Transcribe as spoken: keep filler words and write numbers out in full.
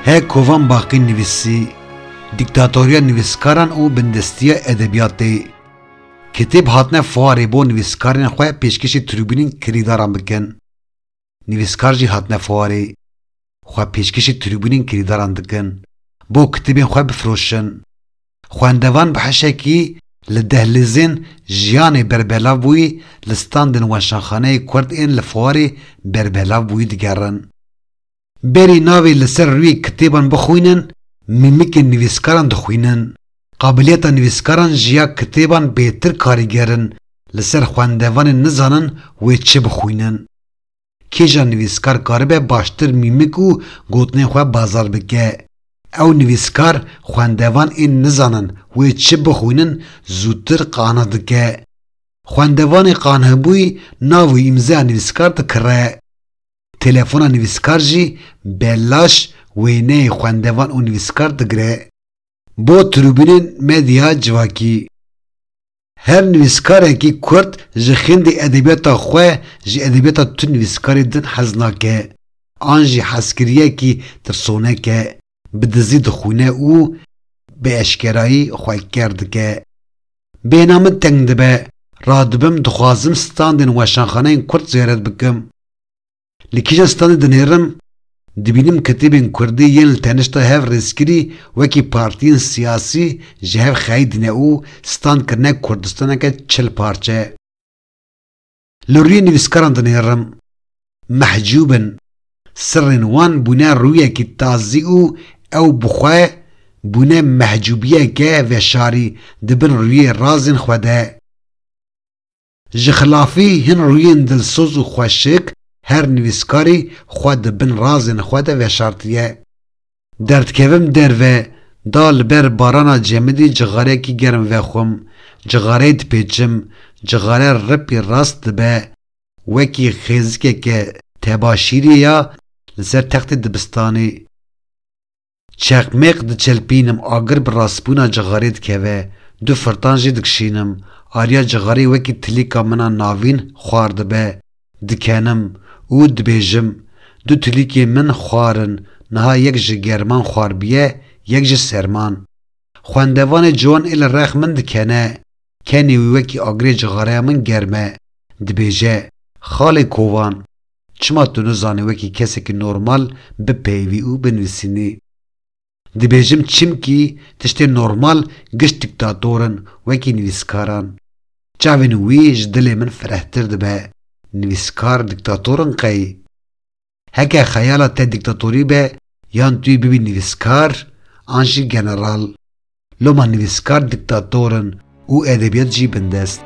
He Kovan Baqî nivîsî, Dîktatoriya nivîskaran û bindestiya edebiyatê. Kitêb hatine fuarê bo nivîskarên xwe pêşkêşî tribûnên kirîdaran bikin. Nivîskar jî hatine fuarê xwe pêşkêşî tribûnên kirîdaran dikin. Bo kitêbên xwe bifiroşin. Xwendevan bi hişekî li dehlêzên jiyanê berbelav bûyî li standên weşanxaneyê Kurd ên li fuarê berbelav bûyî digerin. Berî navê li ser rûyê kitêban bixwînin, mîmikên nivîskaran dixwînin. Qabiliyeta nivîskaran ji ya kitêban bêtir karîger in, li ser xwendevanên nizanin wê çi bixwînin. Kêja nivîskar karibe baştir mîmik û gotinên xwe bazar bike? Ew nivîskar xwendevan ên nizanin wê çi bixwînin zûtir qane dike. Xwendevanê qanhebûyî nav û îmzeya nivîskar dikire. Telefona nivîskar jî belaş wêneyê xwendevan û nivîskar digire. Bo tribûnên medya civakî. Her nivîskarekî Kurd ji xêndî edebiyata xwe, ji edebiyata tu nivîskarê din hez nake. An jî hezkiriyekî tirsonek e, bi dizî dixwîne û bi eşkerayî xwe ker dike. Bêhna min teng dibe, radibim, dixwazim standên weşanxaneyên Kurd ziyaret bikim. Li kîjan standê dinêrim, dibînim kitêbên Kurdî yên li tenişta hev rêzkirî wekî partiyên siyasî ji hev xeyidîne û stand kirine Kurdistaneke çil parçe. Li rûyê nivîskaran dinêrim, mehcûb in. Sirrên wan bûne rûyekî tazî û ew bi xwe bûne mehcûbiyeke veşarî di bin rûyê razên xwe de. Ji xilafî hin rûyên dilsoz û xweşik, her nivîskarî xwe di bin razên xwe de veşartiye. Derdikevim derve, da li ber barana cemidî cixareyekî germ vexwim, cixareyê dipêçim, cixare ripî rast dibe, wekî xêzikeke tebaşîrê ya li ser textê dibistanê. Çeqmêq diçelpînim, agir bi rastbûna cixarê dikeve. Du firtan jî dikişînim. Ariya cixarê wekî tilîka min a navîn xwar dibe. Dikenim û dibêjim, du tilîkên min xwar in, niha yek ji german xwar biye, yek ji serman. Xwendevanê ciwan ê li rex min dikene. Kenê wî wekî agirê cixareya min germ e. Dibêje, Xalê Kovan, çima tu nizanî wekî kesekî normal bipeyivî û binivîsînî? Dibêjim, çimkî tiştê normal giş dîktator in, wekî nivîskaran. Çavên wî ji dilê min firehtir dibe. Nivîskar dîktator in qey? Heke xeyala te dîktatorî be, yan tu yê bibî nivîskar, an jî general. Loma nivîskar dîktator in û edebiyat jî bindest.